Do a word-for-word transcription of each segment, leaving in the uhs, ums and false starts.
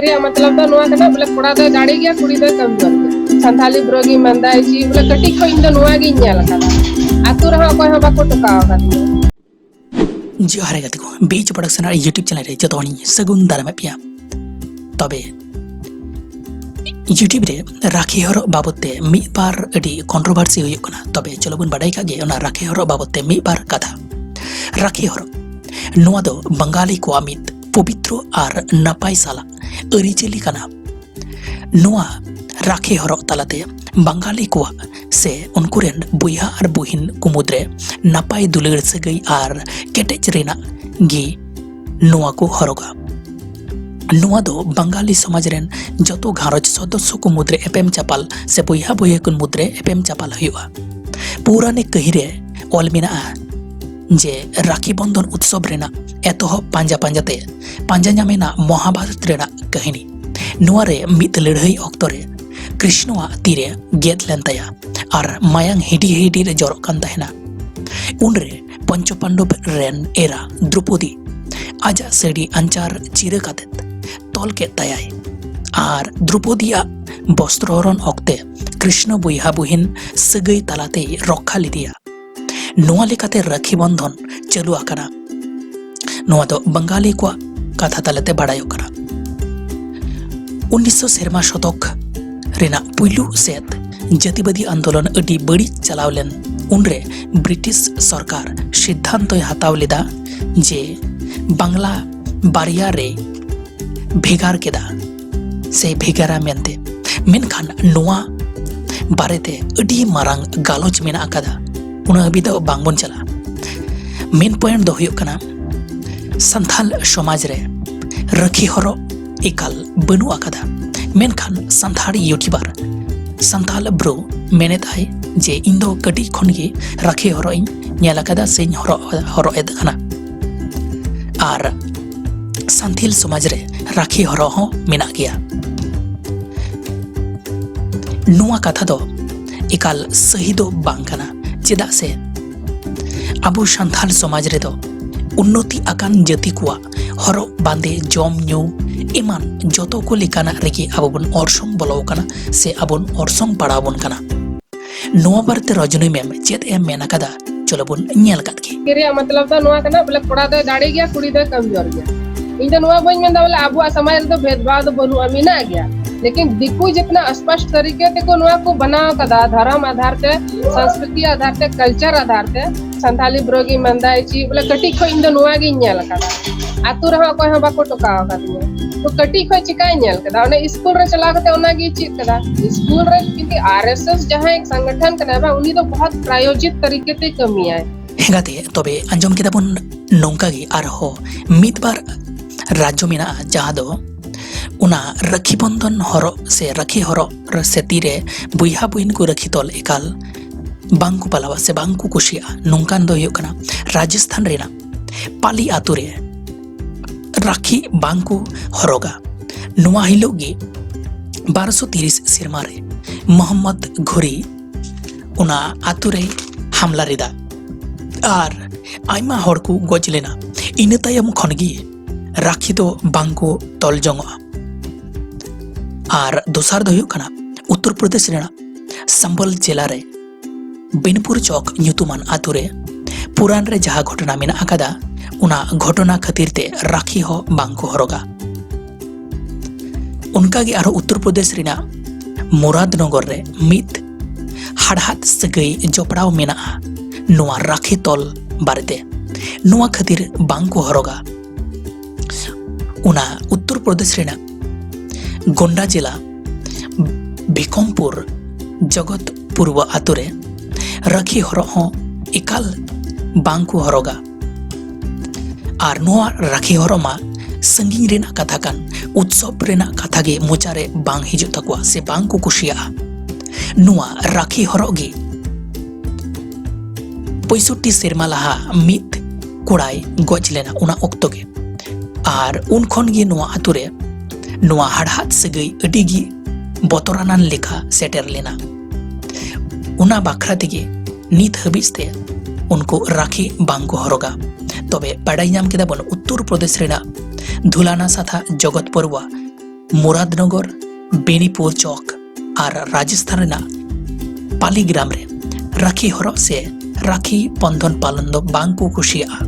ᱨᱮᱭᱟᱜ ᱢᱚᱛᱞᱚᱵ ᱫᱚ ᱱᱚᱣᱟ ᱠᱟᱱᱟ, ᱵᱚᱞᱮ ᱠᱚᱲᱟ ᱫᱚᱭ ᱫᱟᱲᱮ ᱜᱮᱭᱟ, ᱠᱩᱲᱤ ᱫᱚᱭ ᱠᱚᱢᱡᱳᱨ ᱜᱮᱭᱟ᱾ ᱥᱟᱱᱛᱷᱟᱞᱤ ᱵᱨᱳ ᱜᱮ ᱢᱮᱱᱫᱟᱭ ᱡᱮ ᱵᱚᱞᱮ ᱠᱟᱹᱴᱤᱡ ᱠᱷᱚᱱ ᱤᱧ ᱫᱚ ᱱᱚᱣᱟ ᱜᱤᱧ ᱧᱮᱞ ᱟᱠᱟᱫᱟ, ᱟᱛᱳ ᱨᱮᱦᱚᱸ ᱚᱠᱚᱭ ᱦᱚᱸ ᱵᱟᱠᱚ ᱴᱚᱠᱟᱣ ᱟᱠᱟᱫᱤᱧᱟ᱾ ᱡᱚᱦᱟᱨ ᱜᱮ ᱜᱟᱛᱮ ᱠᱚ, ᱵᱤᱪ ᱯᱨᱚᱰᱟᱠᱥᱚᱱ ᱟᱨ YouTube ᱪᱮᱱᱮᱞ ᱨᱮ ᱡᱚᱛᱚ ᱦᱚᱲᱤᱧ ᱥᱟᱹᱜᱩᱱ ᱫᱟᱨᱟᱢᱮᱫ ᱯᱮᱭᱟ᱾ ᱛᱚᱵᱮ YouTube ᱨᱮ ᱨᱟᱠᱷᱤ ᱦᱚᱨᱚᱜ ᱵᱟᱵᱚᱛ ᱛᱮ ᱢᱤᱫ ᱵᱟᱨ ᱟᱹᱰᱤ ᱠᱚᱱᱴᱨᱳᱵᱷᱟᱨᱥᱤ ᱦᱩᱭᱩᱜ ᱠᱟᱱᱟ᱾ ᱛᱚᱵᱮ ᱪᱚᱞᱚ ᱵᱚᱱ ᱵᱟᱰᱟᱭ ᱠᱟᱜ ᱜᱮ ᱚᱱᱟ ᱨᱟᱠᱷᱤ ᱦᱚᱨᱚᱜ ᱵᱟᱵᱚᱛ ᱛᱮ ᱢᱤᱫ ᱵᱟᱨ ᱠᱟᱛᱷᱟ᱾ ᱨᱟᱠᱷᱤ ᱦᱚᱨᱚᱜ, ᱱᱚᱣᱟ ᱫᱚ ᱵᱟᱝᱜᱟᱞᱤ ᱠᱚᱣᱟᱜ ᱢᱤᱫ ᱯᱚᱵᱤᱛᱨᱚ ᱟᱨ ᱱᱟᱯᱟᱭ ᱥᱟᱞᱟᱜ ᱟᱹᱨᱤᱪᱟᱹᱞᱤ ᱠᱟᱱᱟ᱾ ᱱᱚᱣᱟ ᱨᱟᱠᱷᱤ ᱦᱚᱨᱚᱜ ᱛᱟᱞᱟᱛᱮ ᱵᱟᱝᱜᱟᱞᱤ ᱠᱚᱣᱟᱜ ᱥᱮ ᱩᱱᱠᱩ ᱨᱮᱱ ᱵᱚᱭᱦᱟ ᱟᱨ ᱵᱩᱦᱤᱱ ᱠᱚ ᱢᱩᱫᱽᱨᱮ ᱱᱟᱯᱟᱭ ᱫᱩᱞᱟᱹᱲ ᱥᱟᱹᱜᱟᱹᱭ ᱟᱨ ᱠᱮᱴᱮᱡ ᱨᱮᱱᱟᱜ ᱜᱮ ᱱᱚᱣᱟ ᱠᱚ ᱦᱚᱨᱚᱜᱟ᱾ ᱱᱚᱣᱟ ᱫᱚ ᱵᱟᱝᱜᱟᱞᱤ ᱥᱚᱢᱟᱡᱽ ᱨᱮᱱ ᱡᱚᱛᱚ ᱜᱷᱟᱨᱚᱸᱡᱽ ᱥᱚᱫᱚᱥᱥᱚ ᱠᱚ ᱢᱩᱫᱽᱨᱮ ᱮᱯᱮᱢ ᱪᱟᱯᱟᱞ ᱥᱮ ᱵᱚᱭᱦᱟ ᱵᱚᱭᱦᱟ ᱠᱚ ᱢᱩᱫᱽᱨᱮ ᱮᱯᱮᱢ ᱪᱟᱯᱟᱞ ᱦᱩᱭᱩᱜᱼᱟ᱾ ᱯᱳᱣᱨᱟᱱᱤᱠ ᱠᱟᱹᱦᱤ ᱨᱮ ᱚᱞ ᱢᱮᱱᱟᱜᱼᱟ ᱡᱮ ᱨᱟᱠᱷᱤ ᱵᱚᱱᱫᱷᱚᱱ ᱩᱛᱥᱚᱵ ᱨᱮᱱᱟᱜ ᱮᱛᱚᱦᱚᱵ ᱯᱟᱸᱡᱟ ᱯᱟᱸᱡᱟᱛᱮ ᱯᱟᱸᱡᱟ ᱧᱟᱢ ᱮᱱᱟ ᱢᱚᱦᱟᱵᱷᱟᱨᱚᱛ ᱨᱮᱱᱟᱜ ᱠᱟᱹᱦᱱᱤ᱾ ᱱᱚᱣᱟ ᱨᱮ ᱢᱤᱫ ᱞᱟᱹᱲᱦᱟᱹᱭ ᱚᱠᱛᱚ ᱨᱮ ᱠᱨᱤᱥᱱᱚᱣᱟᱜ ᱛᱤᱨᱮ ᱜᱮᱫ ᱞᱮᱱ ᱛᱟᱭᱟ ᱟᱨ ᱢᱟᱭᱟᱝ ᱦᱤᱰᱤ ᱦᱤᱰᱤ ᱨᱮ ᱡᱚᱨᱚᱜ ᱠᱟᱱ ᱛᱟᱦᱮᱱᱟ᱾ ᱩᱱᱨᱮ ᱯᱚᱧᱪᱚᱯᱟᱱᱰᱚᱵ ᱨᱮᱱ ᱮᱨᱟ ᱫᱨᱚᱯᱚᱫᱤ ᱟᱡᱟᱜ ᱥᱟᱹᱲᱤ ᱟᱧᱪᱟᱨ ᱪᱤᱨᱟᱹ ᱠᱟᱛᱮ ᱛᱚᱞ ᱠᱮᱫ ᱛᱟᱭᱟᱭ ᱟᱨ ᱫᱨᱚᱯᱚᱫᱤᱭᱟᱜ ᱵᱚᱥᱛᱨᱚᱦᱚᱨᱚᱱ ᱚᱠᱛᱮ ᱠᱨᱤᱥᱱᱚ ᱵᱚᱭᱦᱟ ᱵᱩᱦᱤᱱ ᱥᱟᱹᱜᱟᱹᱭ ᱛᱟᱞᱟᱛᱮᱭ ᱨᱚᱠᱠᱷᱟ ᱞᱮᱫᱮᱭᱟ᱾ ᱱᱚᱣᱟ ᱞᱮᱠᱟᱛᱮ ᱨᱟᱠᱷᱤ ᱵᱚᱱᱫᱷᱚᱱ ᱪᱟᱹᱞᱩ ᱟᱠᱟᱱᱟ᱾ ᱱᱚᱣᱟ ᱫᱚ ᱵᱟᱝᱜᱟᱞᱤ ᱠᱚᱣᱟᱜ ᱠᱟᱛᱷᱟ ᱛᱟᱞᱟᱛᱮ ᱵᱟᱲᱟᱭᱚᱜ ᱠᱟᱱᱟ᱾ ᱩᱱᱤᱥᱥᱚ ᱥᱮᱨᱢᱟ ᱥᱚᱛᱚᱠ ᱨᱮᱱᱟᱜ ᱯᱩᱭᱞᱩ ᱥᱮᱫ ᱡᱟᱹᱛᱤᱵᱟᱹᱫᱤ ᱟᱱᱫᱳᱞᱚᱱ ᱟᱹᱰᱤ ᱵᱟᱹᱲᱤᱡ ᱪᱟᱞᱟᱣ ᱞᱮᱱ ᱩᱱᱨᱮ ᱵᱨᱤᱴᱤᱥ ᱥᱚᱨᱠᱟᱨ ᱥᱤᱫᱽᱫᱷᱟᱱᱛᱚᱭ ᱦᱟᱛᱟᱣ ᱞᱮᱫᱟ ᱡᱮ ᱵᱟᱝᱞᱟ ᱵᱟᱨᱭᱟ ᱨᱮ ᱵᱷᱮᱜᱟᱨ ᱠᱮᱫᱟ ᱥᱮ ᱵᱷᱮᱜᱟᱨᱟ ᱢᱮᱱᱛᱮ᱾ ᱢᱮᱱᱠᱷᱟᱱ ᱱᱚᱣᱟ ᱵᱟᱨᱮᱛᱮ ᱟᱹᱰᱤ ᱢᱟᱨᱟᱝ ᱜᱟᱞᱚᱪ ᱢᱮᱱᱟᱜ ᱟᱠᱟᱫᱟ, ᱩᱱᱟᱹᱜ ᱦᱟᱹᱵᱤᱡ ᱫᱚ ᱵᱟᱝᱵᱚᱱ ᱪᱟᱞᱟᱜᱼᱟ᱾ ᱢᱮᱱ ᱯᱚᱭᱮᱱᱴ ᱫᱚ ᱦᱩᱭᱩᱜ ᱠᱟᱱᱟ, ᱥᱟᱱᱛᱟᱞ ᱥᱚᱢᱟᱡᱽ ᱨᱮ ᱨᱟᱹᱠᱷᱤ ᱦᱚᱨᱚᱜ ᱮᱠᱟᱞ ᱵᱟᱹᱱᱩᱜ ᱟᱠᱟᱫᱟ᱾ ᱢᱮᱱᱠᱷᱟᱱ ᱥᱟᱱᱛᱟᱲ ᱭᱩᱴᱩᱵᱟᱨ ᱥᱟᱱᱛᱟᱞ ᱵᱨᱳ ᱢᱮᱱᱮᱫ ᱟᱭ ᱡᱮ ᱤᱧ ᱫᱚ ᱠᱟᱹᱴᱤᱡ ᱠᱷᱚᱱ ᱜᱮ ᱨᱟᱹᱠᱷᱤ ᱦᱚᱨᱚᱜ ᱤᱧ ᱧᱮᱞ ᱟᱠᱟᱫᱟ ᱥᱮᱧ ᱦᱚᱨᱚᱜ, ᱦᱚᱨᱚᱜ ᱮᱫ ᱠᱟᱱᱟ᱾ ᱟᱨ ᱥᱟᱱᱛᱷᱤᱞ ᱥᱚᱢᱟᱡᱽ ᱨᱮ ᱨᱟᱹᱠᱷᱤ ᱦᱚᱨᱚᱜ ᱦᱚᱸ ᱢᱮᱱᱟᱜ ᱜᱮᱭᱟ᱾ ᱱᱚᱣᱟ ᱠᱟᱛᱷᱟ ᱫᱚ ᱮᱠᱟᱞ ᱥᱟᱹᱦᱤ ᱫᱚ ᱵᱟᱝ ᱠᱟᱱᱟ, ᱪᱮᱫᱟᱜ ᱥᱮ ᱟᱵᱚ ᱥᱟᱱᱛᱷᱟᱞ ᱥᱚᱢᱟᱡᱽ ᱨᱮᱫᱚ ᱩᱱᱱᱚᱛᱤ ᱟᱠᱟᱱ ᱡᱟᱹᱛᱤ ᱠᱚᱣᱟᱜ ᱦᱚᱨᱚᱜ ᱵᱟᱸᱫᱮ, ᱡᱚᱢ ᱧᱩ ᱮᱢᱟᱱ ᱡᱚᱛᱚ ᱠᱚ ᱞᱮᱠᱟᱱᱟᱜ ᱨᱮᱜᱮ ᱟᱵᱚ ᱵᱚᱱ ᱚᱨᱥᱚᱝ ᱵᱚᱞᱚ ᱟᱠᱟᱱᱟ ᱥᱮ ᱟᱵᱚᱱ ᱚᱨᱥᱚᱝ ᱯᱟᱲᱟᱣ ᱟᱵᱚᱱ ᱠᱟᱱᱟ᱾ ᱱᱚᱣᱟ ᱵᱟᱨᱮᱛᱮ ᱨᱚᱡᱚᱱᱤ ᱢᱮᱢ ᱪᱮᱫ ᱮᱢ ᱢᱮᱱ ᱟᱠᱟᱫᱟ? ᱪᱚᱞᱚ ᱵᱚᱱ ᱧᱮᱞ ᱠᱟᱫ ᱜᱮ᱾ ᱨᱮᱭᱟᱜ ᱢᱚᱛᱞᱚᱵ ᱫᱚ ᱱᱚᱣᱟ ᱠᱟᱱᱟ, ᱵᱚᱞᱮ, ᱠᱚᱲᱟ ᱫᱚᱭ ᱫᱟᱲᱮ ᱜᱮᱭᱟ, ᱠᱩᱲᱤ ᱫᱚᱭ ᱠᱚᱢᱡᱳᱨ ᱜᱮᱭᱟ᱾ ᱤᱧ ᱫᱚ ᱱᱚᱣᱟ ᱵᱟᱹᱧ ᱢᱮᱱᱫᱟ, ᱵᱚᱞᱮ, ᱟᱵᱚᱣᱟᱜ ᱥᱚᱢᱟᱡᱽ ᱨᱮᱫᱚ ᱵᱷᱮᱫᱽᱵᱷᱟᱣ ᱫᱚ ᱵᱟᱹᱱᱩᱜᱼᱟ, ᱢᱮᱱᱟᱜ ᱜᱮᱭᱟ᱾ ᱞᱮᱠᱤᱱ ᱫᱤᱠᱩ ᱡᱤᱛᱱᱟ ᱥᱯᱚᱥᱴ ᱛᱟᱨᱤᱠᱮ ᱛᱮᱠᱚ ᱱᱚᱣᱟ ᱠᱚ ᱵᱮᱱᱟᱣ ᱠᱟᱫᱟ, ᱫᱷᱚᱨᱚᱢ ᱟᱫᱷᱟᱨ ᱛᱮ, ᱥᱚᱝᱥᱠᱨᱤᱛᱤ ᱟᱫᱷᱟᱨ ᱛᱮ, ᱠᱟᱞᱪᱟᱨ ᱟᱫᱷᱟᱨ ᱛᱮ, ᱥᱟᱱᱛᱟᱞᱤ ᱵᱨᱚ ᱜᱮ ᱢᱮᱱᱫᱟᱭ ᱪᱮᱫ, ᱵᱚᱞᱮ, ᱠᱟᱹᱴᱤᱡ ᱠᱷᱚᱡ ᱤᱧ ᱫᱚ ᱱᱚᱣᱟ ᱜᱤᱧ ᱧᱮᱞ ᱟᱠᱟᱫᱟ᱾ ᱟᱛᱳ ᱨᱮᱦᱚᱸ ᱚᱠᱚᱭ ᱦᱚᱸ ᱵᱟᱠᱚ ᱴᱚᱠᱟᱣ ᱟᱠᱟᱫᱤᱧᱟ᱾ ᱛᱚ ᱠᱟᱹᱴᱤᱡ ᱠᱷᱚᱡ ᱪᱤᱠᱟᱭ ᱧᱮᱞ ᱠᱮᱫᱟ? ᱚᱱᱮ ᱥᱠᱩᱞ ᱨᱮ ᱪᱟᱞᱟᱣ ᱠᱟᱛᱮ ᱚᱱᱟᱜᱮ ᱪᱮᱫ ᱠᱮᱫᱟ᱾ ᱥᱠᱩᱞ ᱨᱮ ᱡᱩᱫᱤ ᱟᱨ ᱮᱥ ᱮᱥ ᱡᱟᱦᱟᱸᱭ ᱥᱚᱝᱜᱚᱴᱷᱚᱱ ᱠᱟᱱᱟᱭ ᱵᱟᱝ, ᱩᱱᱤ ᱫᱚ ᱵᱚᱦᱩᱛ ᱯᱨᱟᱭᱳᱡᱤᱛ ᱛᱟᱨᱤᱠᱮ ᱛᱮ ᱠᱟᱹᱢᱤᱭᱟᱭ᱾ ᱦᱮᱸ ᱜᱟᱛᱮ, ᱛᱚᱵᱮ ᱟᱸᱡᱚᱢ ᱠᱮᱫᱟ ᱵᱚᱱ ᱱᱚᱝᱠᱟ ᱜᱮ ᱟᱨᱦᱚᱸ ᱢᱤᱫ ᱵᱟᱨ ᱨᱟᱡᱽᱡᱚ ᱢᱮᱱᱟᱜᱼᱟ, ᱡᱟᱦᱟᱸ ᱫᱚ ᱚᱱᱟ ᱨᱟᱹᱠᱷᱤ ᱵᱚᱱᱫᱷᱚᱱ ᱦᱚᱨᱚᱜ ᱥᱮ ᱨᱟᱹᱠᱷᱤ ᱦᱚᱨᱚᱜ ᱥᱮ ᱛᱤᱨᱮ ᱵᱚᱭᱦᱟ ᱵᱚᱦᱤᱱ ᱠᱚ ᱨᱟᱹᱠᱷᱤ ᱛᱚᱞ ᱮᱠᱟᱞ ᱵᱟᱝ ᱠᱚ ᱯᱟᱞᱟᱣᱟ ᱥᱮ ᱵᱟᱝ ᱠᱚ ᱠᱩᱥᱤᱭᱟᱜᱼᱟ᱾ ᱱᱚᱝᱠᱟᱱ ᱫᱚ ᱦᱩᱭᱩᱜ ᱠᱟᱱᱟ ᱨᱟᱡᱚᱥᱛᱷᱟᱱ ᱨᱮᱱᱟᱜ ᱯᱟᱞᱤ ᱟᱛᱳ ᱨᱮ ᱨᱟᱹᱠᱷᱤ ᱵᱟᱝ ᱠᱚ ᱦᱚᱨᱚᱜᱟ᱾ ᱱᱚᱣᱟ ᱦᱤᱞᱳᱜ ᱜᱮ ᱵᱟᱨᱚᱥᱚ ᱛᱤᱨᱤᱥ ᱥᱮᱨᱢᱟ ᱨᱮ ᱢᱚᱦᱚᱢᱢᱚᱫ ᱜᱷᱩᱨᱤ ᱚᱱᱟ ᱟᱛᱳ ᱨᱮᱭ ᱦᱟᱢᱞᱟ ᱞᱮᱫᱟ ᱟᱨ ᱟᱭᱢᱟ ᱦᱚᱲ ᱠᱚ ᱜᱚᱡ ᱞᱮᱱᱟ᱾ ᱤᱱᱟᱹ ᱛᱟᱭᱚᱢ ᱠᱷᱚᱱ ᱜᱮ ᱨᱟᱹᱠᱷᱤ ᱫᱚ ᱵᱟᱝ ᱠᱚ ᱛᱚᱞ ᱡᱚᱝᱚᱜᱼᱟ᱾ ᱟᱨ ᱫᱚᱥᱟᱨ ᱫᱚ ᱦᱩᱭᱩᱜ ᱠᱟᱱᱟ ᱩᱛᱛᱚᱨ ᱯᱨᱚᱫᱮᱥ ᱨᱮᱱᱟᱜ ᱥᱟᱢᱵᱚᱞ ᱡᱮᱞᱟ ᱨᱮ ᱵᱤᱱᱯᱩᱨ ᱪᱚᱠ ᱧᱩᱛᱩᱢᱟᱱ ᱟᱛᱳ ᱨᱮ ᱯᱩᱨᱟᱱ ᱨᱮ ᱡᱟᱦᱟᱸ ᱜᱷᱚᱴᱚᱱᱟ ᱢᱮᱱᱟᱜ ᱟᱠᱟᱫᱟ, ᱚᱱᱟ ᱜᱷᱚᱴᱚᱱᱟ ᱠᱷᱟᱹᱛᱤᱨ ᱛᱮ ᱨᱟᱹᱠᱷᱤ ᱦᱚᱸ ᱵᱟᱝ ᱠᱚ ᱦᱚᱨᱚᱜᱟ᱾ ᱚᱱᱠᱟᱜᱮ ᱟᱨᱦᱚᱸ ᱩᱛᱛᱚᱨ ᱯᱨᱚᱫᱮᱥ ᱨᱮᱱᱟᱜ ᱢᱩᱨᱟᱫᱱᱚᱜᱚᱨ ᱨᱮ ᱢᱤᱫ ᱦᱟᱲᱦᱟᱫ ᱥᱟᱹᱜᱟᱹᱭ ᱡᱚᱯᱲᱟᱣ ᱢᱮᱱᱟᱜᱼᱟ ᱱᱚᱣᱟ ᱨᱟᱹᱠᱷᱤ ᱛᱚᱞ ᱵᱟᱨᱮᱛᱮ᱾ ᱱᱚᱣᱟ ᱠᱷᱟᱹᱛᱤᱨ ᱵᱟᱝ ᱠᱚ ᱦᱚᱨᱚᱜᱟ᱾ ᱚᱱᱟ ᱩᱛᱛᱚᱨ ᱯᱨᱚᱫᱮᱥ ᱨᱮᱱᱟᱜ ᱜᱚᱱᱰᱟ ᱡᱮᱞᱟ ᱵᱷᱤᱠᱚᱢᱯᱩᱨ ᱡᱚᱜᱚᱛ ᱯᱩᱨᱵᱚ ᱟᱛᱳ ᱨᱮ ᱨᱟᱹᱠᱷᱤ ᱦᱚᱨᱚᱜ ᱦᱚᱸ ᱮᱠᱟᱞ ᱵᱟᱝ ᱠᱚ ᱦᱚᱨᱚᱜᱟ᱾ ᱟᱨ ᱱᱚᱣᱟ ᱨᱟᱹᱠᱷᱤ ᱦᱚᱨᱚᱜ ᱢᱟ ᱥᱟᱺᱜᱤᱧ ᱨᱮᱱᱟᱜ ᱠᱟᱛᱷᱟ ᱠᱟᱱ, ᱩᱛᱥᱚᱵ ᱨᱮᱱᱟᱜ ᱠᱟᱛᱷᱟ ᱜᱮ ᱢᱚᱪᱟ ᱨᱮ ᱵᱟᱝ ᱦᱤᱡᱩᱜ ᱛᱟᱠᱚᱣᱟ ᱥᱮ ᱵᱟᱝ ᱠᱚ ᱠᱩᱥᱤᱭᱟᱜᱼᱟ᱾ ᱱᱚᱣᱟ ᱨᱟᱹᱠᱷᱤ ᱦᱚᱨᱚᱜ ᱜᱮ ᱯᱚᱸᱭᱥᱚᱴᱴᱤ ᱥᱮᱨᱢᱟ ᱞᱟᱦᱟ ᱢᱤᱫ ᱠᱚᱲᱟᱭ ᱜᱚᱡ ᱞᱮᱱᱟ ᱚᱱᱟ ᱚᱠᱛᱚ ᱜᱮ᱾ ᱟᱨ ᱩᱱ ᱠᱷᱚᱱ ᱜᱮ ᱱᱚᱣᱟ ᱟᱛᱳ ᱨᱮ ᱱᱚᱣᱟ ᱦᱟᱲᱦᱟᱫ ᱥᱟᱹᱜᱟᱹᱭ ᱟᱹᱰᱤ ᱜᱮ ᱵᱚᱛᱚᱨᱟᱱᱟᱱ ᱞᱮᱠᱟ ᱥᱮᱴᱮᱨ ᱞᱮᱱᱟ᱾ ᱚᱱᱟ ᱵᱟᱠᱷᱨᱟ ᱛᱮᱜᱮ ᱱᱤᱛ ᱦᱟᱹᱵᱤᱡ ᱛᱮ ᱩᱱᱠᱩ ᱨᱟᱹᱠᱷᱤ ᱵᱟᱝ ᱠᱚ ᱦᱚᱨᱚᱜᱟ᱾ ᱛᱚᱵᱮ ᱵᱟᱰᱟᱭ ᱧᱟᱢ ᱠᱮᱫᱟ ᱵᱚᱱ ᱩᱛᱛᱚᱨ ᱯᱨᱚᱫᱮᱥ ᱨᱮᱱᱟᱜ ᱫᱷᱩᱞᱟᱱᱟ ᱥᱟᱛᱷᱟ, ᱡᱚᱜᱚᱛ ᱯᱚᱨᱩᱣᱟ, ᱢᱩᱨᱟᱫᱱᱚᱜᱚᱨ, ᱵᱮᱱᱤᱯᱩᱨ ᱪᱚᱠ ᱟᱨ ᱨᱟᱡᱚᱥᱛᱷᱟᱱ ᱨᱮᱱᱟᱜ ᱯᱟᱞᱤᱜᱨᱟᱢ ᱨᱮ ᱨᱟᱠᱷᱤ ᱦᱚᱨᱚᱜ ᱥᱮ ᱨᱟᱠᱷᱤ ᱵᱚᱱᱫᱷᱚᱱ ᱯᱟᱞᱚᱱ ᱫᱚ ᱵᱟᱝ ᱠᱚ ᱠᱩᱥᱤᱭᱟᱜᱼᱟ᱾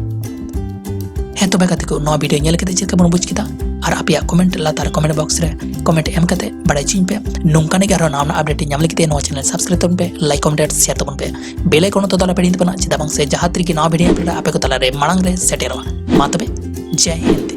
ᱦᱮᱸ ᱛᱚᱵᱮ ᱜᱟᱛᱮ ᱠᱚ, ᱱᱚᱣᱟ ᱵᱷᱤᱰᱤᱭᱳ ᱧᱮᱞ ᱠᱟᱛᱮ ᱪᱮᱫ ᱞᱮᱠᱟ ᱵᱚᱱ ᱵᱩᱡᱽ ᱠᱮᱫᱟ? ᱟᱨ ᱟᱯᱮᱭᱟᱜ ᱠᱚᱢᱮᱱᱴ ᱞᱟᱛᱟᱨ ᱠᱚᱢᱮᱱᱴ ᱵᱚᱠᱥ ᱨᱮ ᱠᱚᱢᱮᱱᱴ ᱮᱢ ᱠᱟᱛᱮ ᱵᱟᱲᱟᱭ ᱦᱚᱪᱚᱧ ᱯᱮ᱾ ᱱᱚᱝᱠᱟᱱ ᱜᱮ ᱟᱨᱦᱚᱸ ᱱᱟᱣᱟ ᱱᱟᱣᱟ ᱟᱯᱰᱮᱴ ᱧᱟᱢ ᱞᱟᱹᱜᱤᱫ ᱛᱮ ᱱᱚᱣᱟ ᱪᱮᱱᱮᱞ ᱥᱟᱵᱥᱠᱨᱟᱭᱤᱵ ᱛᱟᱵᱚᱱ ᱯᱮ, ᱞᱟᱭᱤᱠ, ᱠᱚᱢᱮᱱᱴ, ᱥᱮᱭᱟᱨ ᱛᱟᱵᱚᱱ ᱯᱮ᱾ ᱵᱮᱞ ᱟᱭᱠᱚᱱ ᱦᱚᱸ ᱛᱚ ᱫᱟᱞᱟ ᱯᱮ ᱦᱤᱲᱤᱧ ᱛᱟᱵᱚᱱᱟ, ᱪᱮᱫᱟᱜ ᱵᱟᱝ ᱥᱮ ᱡᱟᱦᱟᱸ ᱛᱤᱨᱮᱜᱮ ᱱᱟᱣᱟ ᱵᱷᱤᱰᱤᱭᱳ ᱟᱯᱰᱮᱴ ᱟᱯᱮ ᱠᱚ ᱛᱟᱞᱟᱨᱮ ᱢᱟᱲᱟᱝ ᱨᱮ ᱥᱮᱴᱮᱨᱚᱜᱼᱟ᱾ ᱢᱟ ᱛᱚᱵᱮ, ᱡᱟᱭ ᱦᱤᱱᱫ᱾